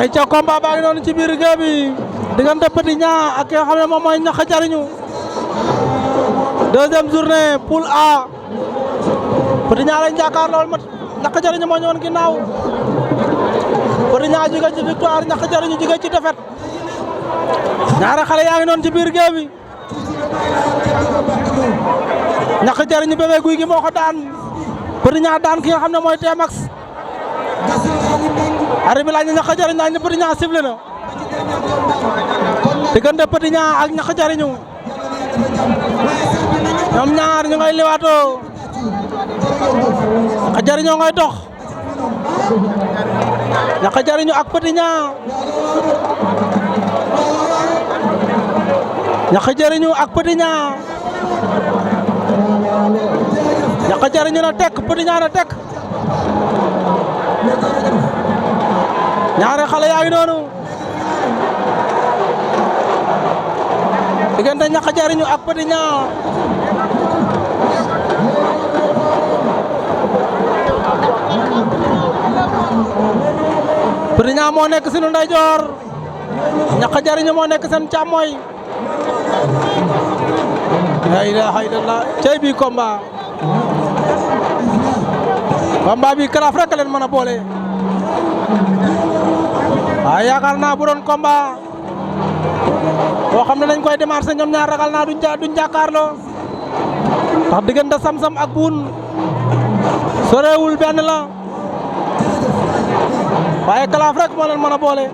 ay ca combat baa ngi noonu ci biir géew bi diggante Petit Niang ak ki nga xam ne moom mooy Ñaxa Jariñu deuxième journée poule A Petit Niang lañ jàkkaar lool mat Ñaxa Jariñu moo ñëwoon ginnaaw Petit Niang jóge ci victoire Ñaxa Jariñu jóge ci défaite ñaari xale yaa ngi noonu ci biir géew bi Ñaxa Jariñu Bébé Gouy Gui moo ko daan Petit Niang daan ki nga xam ne mooy Tmax arbitre bi laaj na Ñaxa Jariñu laaj na Petit Niang sifflé na diggante Petit Niang ak Ñaxa Jariñu ñoom ñaar ñu ngay liwaatoo Ñaxa Jariñu ngay dox Ñaxa Jariñu ak Petit Niang Ñaxa Jariñu ak Petit Niang Ñaxa Jariñu na tekk Petit Niang na tekk ñaari xale yaa ngi noonu diggante Ñaxa Jariñu ak Petit Niang Petit Niang moo nekk sunu ndeyjoor Ñaxa Jariñu moo nekk seen càmmoñ la ilaha illallah cey bi combat bi kalaaf rek leen mën a boole waaye yaakaar naa bu doon combat boo xam ne dañ koy démarrer ñoom ñaar ragal naa duñ jàkkaarloo ndax diggante Sam-Sam ak Boune sorewul benn la waaye kalaaf rek moo leen mën a boole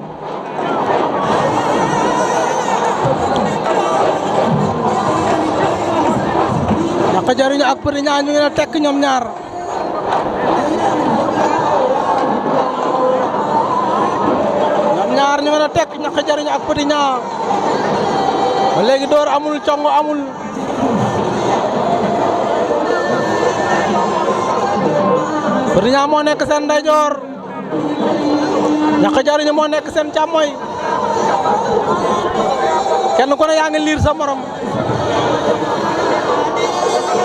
Ñaxa Jariñu ak Petit Niang ñu ngi ne tekk ñoom ñaar ñu ngi ne tekk Ñaxa Jariñu ak Petit Niang ba léegi door amul congo amul Petit Niang moo nekk seen ndeyjoor Ñaxa Jariñu moo nekk seen càmmoñ kenn ku ne yaa ngi liir sa morom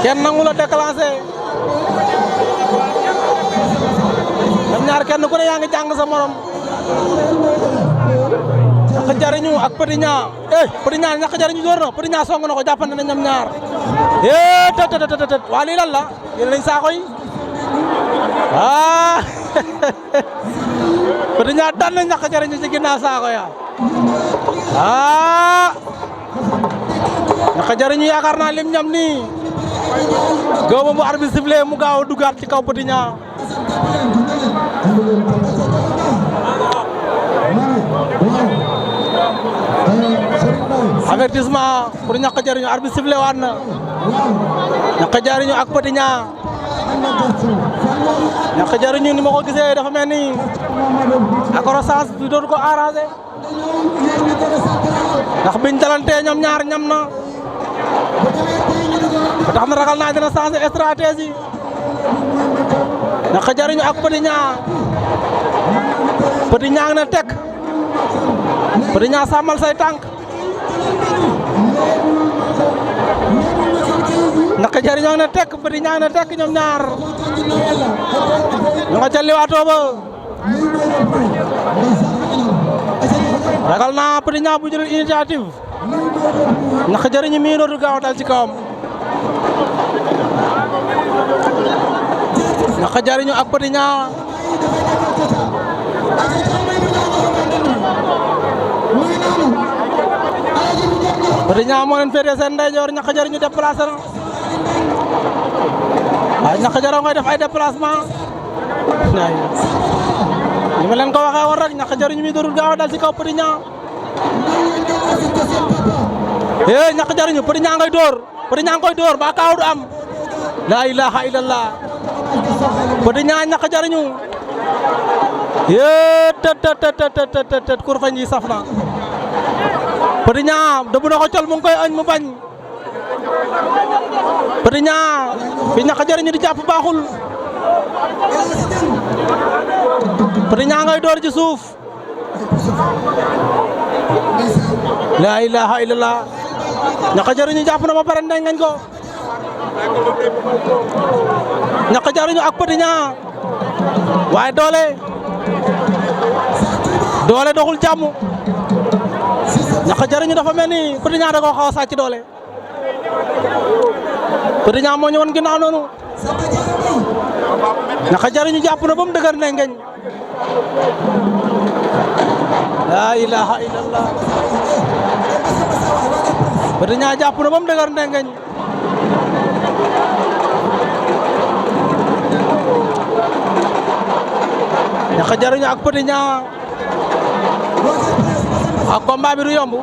kenn nangu la déclenché ñoom ñaar kenn ku ne yaa ngi jàng sa morom Ñaxa Jariñu ak Petit Niang Petit Niang Ñaxa Jariñu door na Petit Niang song na ko jàppante ne ñoom ñaar tët waa lii lan la yéen lañ saako yi Petit Niang daan na Ñaxa Jariñu ci ginnaaw saako ya Ñaxa Jariñu yaakaar naa lim ñam nii gaw ma bu arbitre sifflé mu gaaw a dugaat ci kaw Petit Niang avertissement pour Ñaxa Jariñu arbitre sifflé waat na Ñaxa Jariñu ak Petit Niang Ñaxa Jariñu ni ma ko gisee dafa mel ni accrochage bi doon ko arrangé ndax biñ dalantee ñoom ñaar ñam na ba tax na ragal naa dina changé stratégie Ñaxa Jariñu ak Petit Niang Petit Niang na tekk Petit Niang sàmmal say tànk Ñaxa Jariñu na tekk Petit Niang na tekk ñoom ñaar ñu nga ca liwaatoo ba ragal naa Petit Niang bu jël initiative Ñaxa Jariñu mii dootul gaaw dal ci kawam Ñaxa Jariñu ak Petit Niang Petit Niang moo leen féetee seen ndeyjoor Ñaxa Jariñu déplacé na waaye Ñaxa Jariñu ngay def ay déplacement ni ma leen ko waxee woon rek Ñaxa Jariñu mi dootul gaaw a dal ci kaw Petit Niang Ñaxa Jariñu Petit Niang ngay door Petit Niang koy door ba kaaw du am la ilaha illallah Petit Niang Ñaxa Jariñu tët kur fañ yi saf na Petit Niang dëbb na ko col mu ngi koy añ mu bañ Petit Niang fi Ñaxa Jariñu di jàpp baaxul Petit Niang ngay door ci suuf la ilaha illallah Ñaxa Jariñu jàpp na ba pare ndengañ ko Ñaxa Jariñu ak Petit Niang waaye doole doole doxul jàmm ñàkk jariñu dafa mel ni Petit Niang da koo xaw a sàcc doole Petit Niang moo ñëwoon ginnaaw noonu ñàkk jariñu jàpp na ba mu dëgër ne ngeñ laa ilaha illallah Petit Niang jàpp na ba mu dëgër ne ngeñ ñàkk jariñu ak Petit Niang ak combat bi du yomb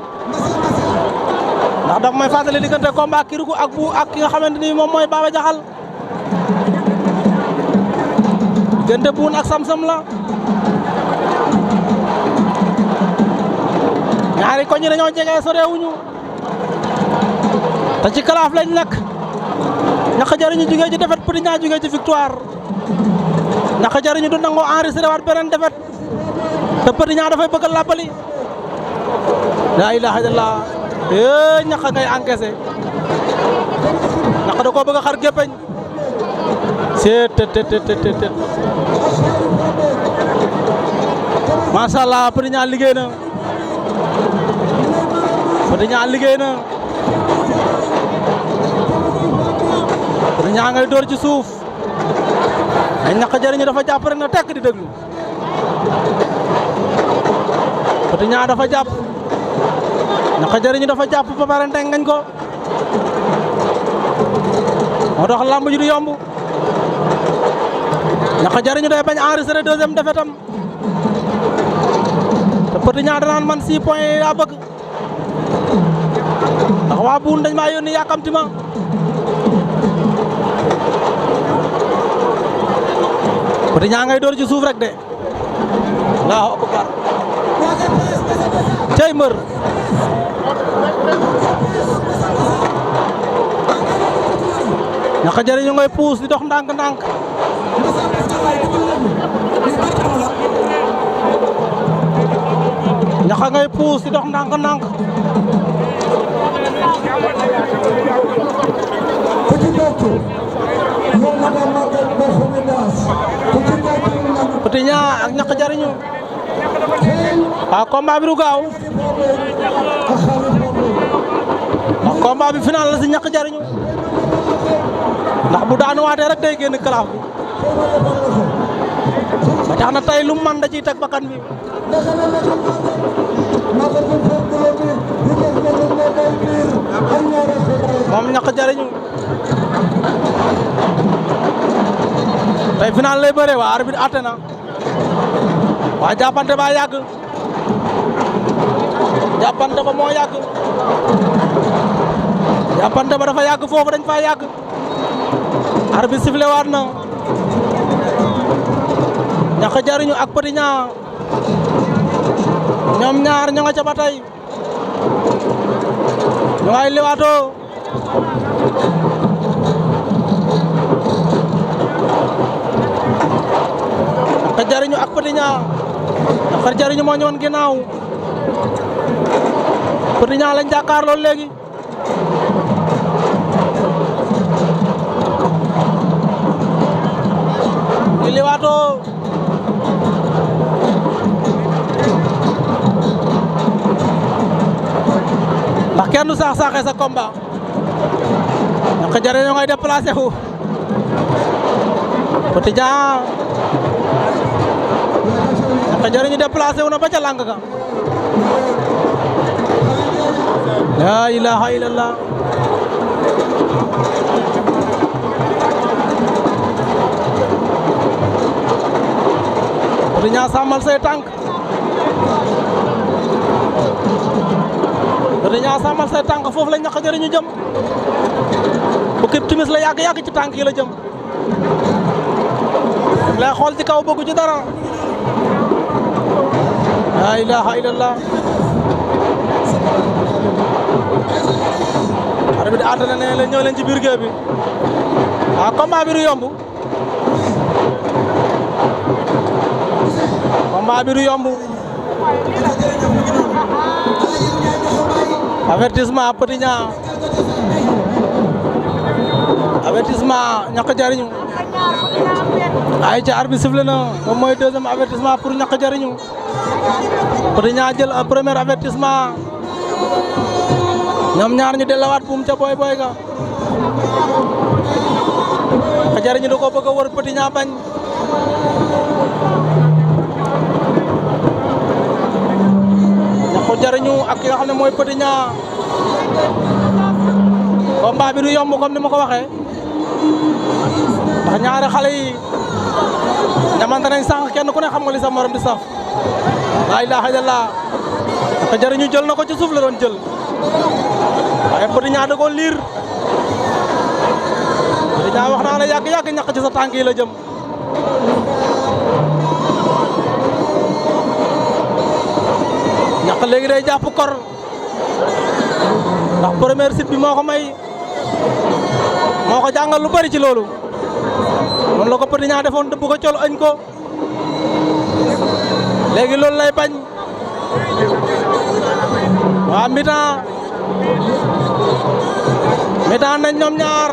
ndax daf may fàttali diggante combat Kirikou ak bu ak ki nga xamante ni moom mooy Baba Jaxal diggante Buun ak Sam Sam la ñaari koñ yi dañoo jege sorewuñu te ci kalaaf lañ nekk ñàkk jariñu jugee ci défaite Petit Niang jugee ci victoire ñàkk jariñu du nangoo enregistré waat beneen défaite te Petit Niang dafay bëgg a làbbali laa ilaaha illallah ñàkk ngay encaissé ñàkk da koo bëgg a xar géppeñ seet macha allah Petit Niang liggéey na Petit Niang liggéey na Petit Niang ngay door ci suuf ay ñàkk jariñu dafa jàpp rek na tekk di déglu Petit Niang dafa jàpp ñàkk jariñu dafa jàpp ba pare ngañ ko moo tax lamb ji du yomb ñàkk jariñu day bañ enregistré deuxième défaite am te Petit Niang danaan man 6 points yi laa bëgg ndax waa buun dañ maa yónni yàkkamti ma Petit Niang ngay door ci suuf rek de Allahu akbar cey mbër ñàkk jariñu ngay puus di dox ndànk-ndànk ñàkk ngay puus di dox ndànk-ndànk Petit Niang ak ñàkk jariñu combat bi du gaaw ndax combat bi final la si ñàkk jariñu ndax bu daanuwaatee rek day génn kalaaf bi ba tax na tey lu man da ciy teg bakkan bi moom ñàkk jariñu tey final lay bëre waa arbitre atte na waa jàppante ba yàgg jàppante ba moo yàgg jàppante ba dafa yàgg foofu dañ fa yàgg arbitre sifflé waat na ñàkk jariñu ak Petit Niang ñoom ñaar ña nga ca ba tey ñu ngay liwaatoo ñàkk jariñu ak Petit Niang ñàkk jariñu moo ñëwoon ginnaaw Petit Niang lañ jàkkaarloo léegi ñu liwaatoo ndax kenn du saaxee sa combat ñàkk jariñu ngay déplacé wu Petit Niang ñàkk jariñu déplacé wu na ba ca lang ga laa ilaha illallah Petit Niang sàmmal say tànk Petit Niang sàmmal say tànk foofu la ñàkk jariñu jëm bu képp timis la yàgg ci tànk yi la jëm lay xool ci kaw bëggu ci dara laa ilaha illallah arbitre bi àtte na ne leen ñëw leen ci biir géew bi combat bi du yomb combat bi du yomb avertissement Petit Niang avertissement ñàkk jariñu ay ca arbitre sifflé na moom mooy deuxième avertissement pour ñàkk jariñu Petit Niang jël premier avertissement ñoom ñaar ñu delluwaat buum ca boy boy ga ñàkk jariñu da ko bëgg a wër Petit Niang bañ ñàkk jariñu ak ki nga xam ne mooy Petit Niang combat bi du yomb comme ni ma ko waxee ndax ñaari xale yi ñamante nañ sànq kenn ku ne xam nga li sa morom di saf laa ilaaha illallah ñàkk jariñu jël na ko ci suuf la doon jël waaye Petit Niang da ko liir Petit Niang wax naa la yàgg-yàgg ñàkk ci sa tànk yi la jëm ñàkk léegi day jàpp kor ndax première site bi moo ko may moo ko jàngal lu bari ci loolu noonu la ko Petit Niang defoon dëbb ko col añ ko léegi loolu lay bañ waa mi-temps nañ ñoom ñaar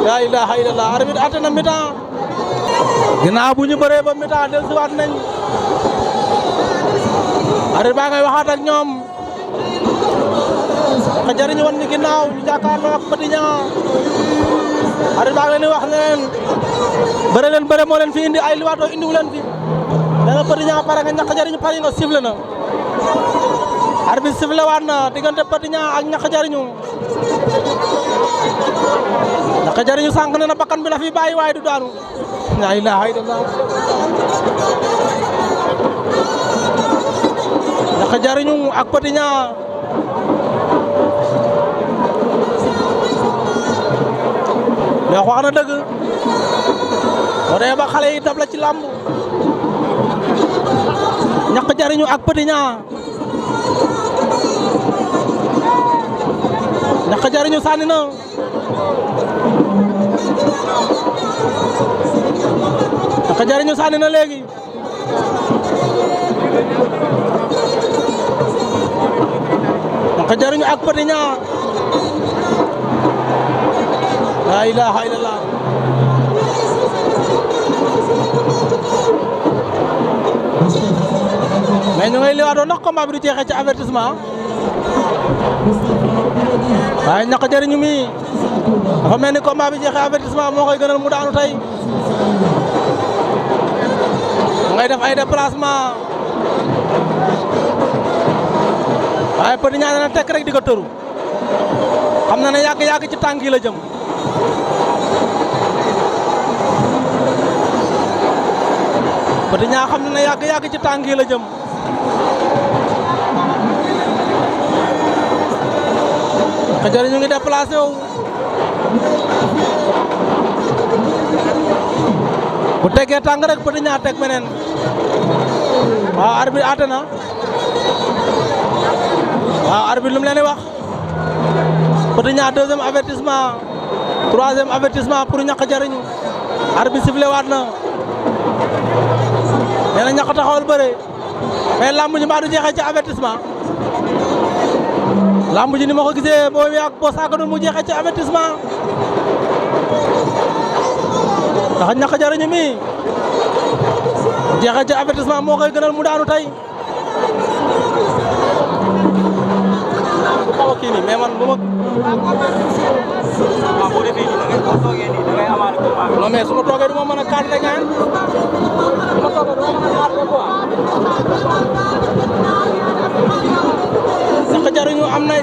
laa ilaaha illallah arbitre atte na mi-temps ginnaaw bu ñu bëree ba mi-temps dellusiwaat nañ arbitre baa ngay waxaat ak ñoom ñàkk jariñu woon ni ginnaaw ñu jàkkaarloo ak Petit Niang arbitre baa ngi leen di wax ne leen bëre moo leen fi indi ay liwaatoo indiwu leen fi da nga Petit Niang pare nga ñàkk jariñu pare nga sifflé na arbitre sifflé waat na diggante Petit Niang ak ñàkk jariñu ñàkk jariñu sànq na bakkan bi la fi bàyyi waaye du daanu laa ilaaha illallah ñàkk jariñu ak Petit Niang mais wax na dëgg boo dee ba xale yi dab la ci làmb ñàkk jariñu ak Petit Niang ñàkk jariñu sànni na ñàkk jariñu sànni na léegi ñàkk jariñu ak Petit Niang laa ilaaha illallah mais ñu ngay liwaatoo ndax combat bi du jeexee ci avertissement waaye ñàkk jariñu mi dafa mel ni combat bi jeexee avertissement moo koy gënal mu daanu tey ngay def ay déplacement waaye Petit Niang dana tekk rek di ko tëru xam na ne yàgg-yàgg ci tànk yi la jëm Petit Niang xam na ne yàgg-yàgg ci tànk yi la jëm ñàkk jariñu ngi déplacé wu bu tegee tàng rek Petit Niang teg beneen waaw arbitre àtte na waaw arbitre lu mu leen di wax Petit Niang deuxième avertissement troisième avertissement pour ñàkk jariñu arbitre sifflé waat na nee na ñàkk taxawal bëre mais lamb ji mbaa du jeexee ci avertissement lamb ji ni ma ko gisee boo yàgg boo saaganul mu jeexee ci avertissement ndax ñàkk jariñu mi jeexee ci avertissement moo koy gënal mu daanu tey bu xaw a kii nii mais man bu ma non mais su ma toogee du ma mën a cadré gaan su ma toogee du ma mën a cadré quoi ñàkk jariñu am na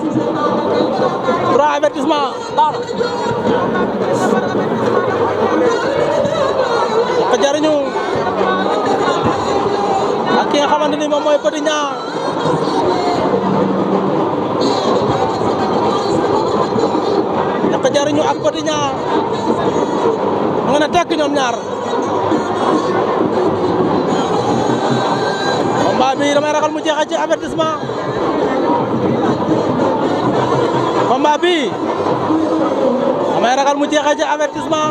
3 avertissement baax na ñàkk jariñu ak ki nga xamante ni moom mooy Petit Niang ñàkk jariñu ak Petit Niang mu ngi ne tekk ñoom ñaar combat bi damay ragal mu jeexee ci avertissement combat bi damay ragal mu jeexee ci avertissement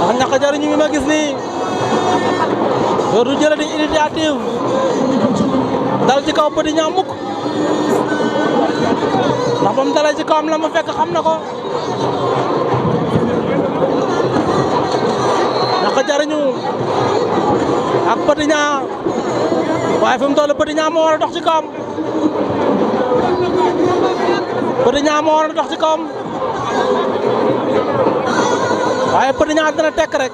ndax ñàkk jariñu mi ma gis nii dootu jëlati initiative dal ci kaw Petit Niang mukk ndax ba mu dalee ci kawam la ma fekk xam na ko Ñàkk Jariñu ak Petit Niang waaye fi mu toll Petit Niang moo war a dox ci kawam Petit Niang moo war a dox ci kawam waaye Petit Niang dina tekk rek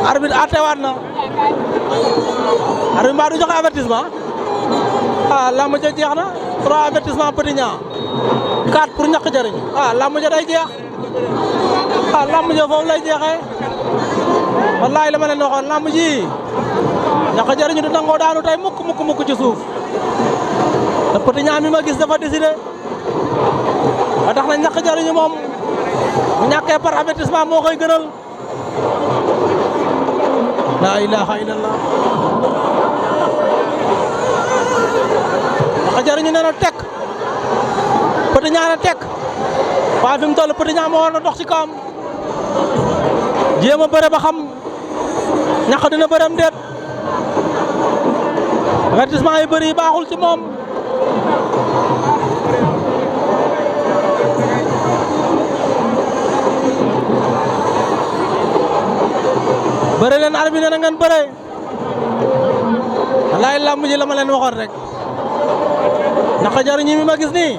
arbitre àttewaat na arbitre mbaa du joxe avertissement lamb ja jeex na 3 avertissement Petit Niang 4 pour Ñàkk Jariñu lamb ja day jeex lamb ja foofu lay jeexee wallaay la ma leen waxoon lamb ji Ñàkk Jariñu du nangoo daanu tey mukk ci suuf te Petit Niang mi ma gis dafa décidé ba tax na Ñàkk Jariñu moom bu ñàkkee par avertissement moo koy gënal la ilaha illallah Ñàkk Jariñu nee na tekk Petit Niang na tekk waaye fi mu toll Petit Niang moo war na dox ci kawam jéem a bëre ba xam Ñàkk dina bëreem déet avertissement yu bëri yi baaxul ci moom bëre leen arbitre na ngeen bëre wallaay lamb ji la ma leen waxoon rek Ñàkk Jariñu mi ma gis nii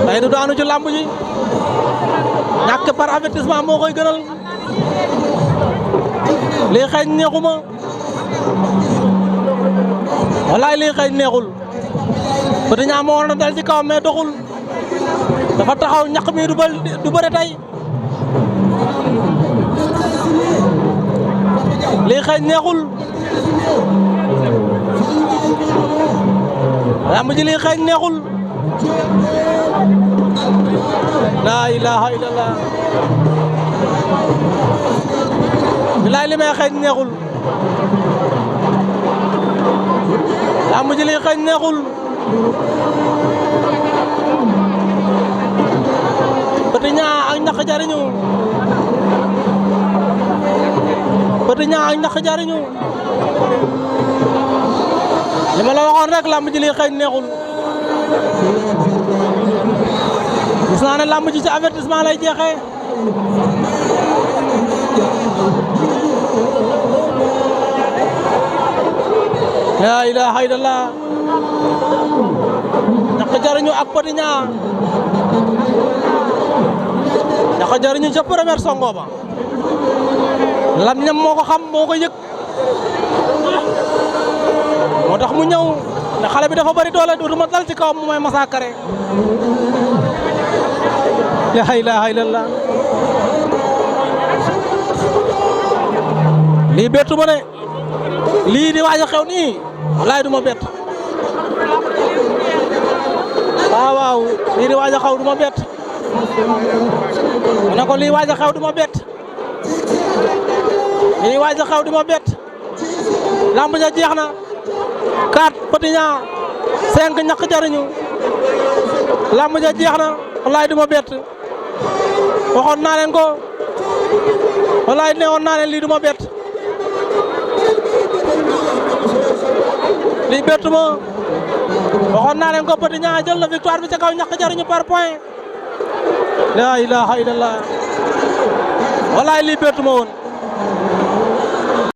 day du daanu ci lamb ji ñàkk par avertissement moo koy gënal lii xeeñ neexuma wallaay lii xeeñ neexul Petit Niang moo war na dal ci kawam mais doxul dafa taxaw Ñàkk mi du bëre tey lii xeeñ neexul lamb ji lii xeeñ neexul laa ilaha illallah bilaay li may xeeñ neexul lamb ji lii xeeñ neexul Petit Niang ak Ñàkk Jariñu Petit Niang ak Ñàkk Jariñu li ma la waxoon rek lamb ji lii xeeñ neexul gis naa ne lamb ji ci avertissement lay jeexee la ilaha illallah Ñàkk Jariñu ak Petit Niang Ñàkk Jariñu ca première songo ba lam ñam moo ko xam moo ko yëg moo tax mu ñëw ne xale bi dafa bari doole dootuma dal ci kawam mu may massacrer la ilaha illallah lii bettu ma ne lii di waaj a xew nii wallaay du ma bett waaw lii di waaj a xew du ma bett ma ne ko lii waaj a xew du ma bett lii waaj a xew du ma bett lamb ja jeex na 4 Petit Niang 5 Ñàkk Jariñu lamb ja jeex na wallaay du ma bett waxoon naa leen ko wallaay newoon naa leen lii du ma bett lii bettu ma waxoon naa leen ko Petit Niang jël na victoire bi ca kaw Ñàkk Jariñu par point la ilaha illallah wallaay lii bettu ma woon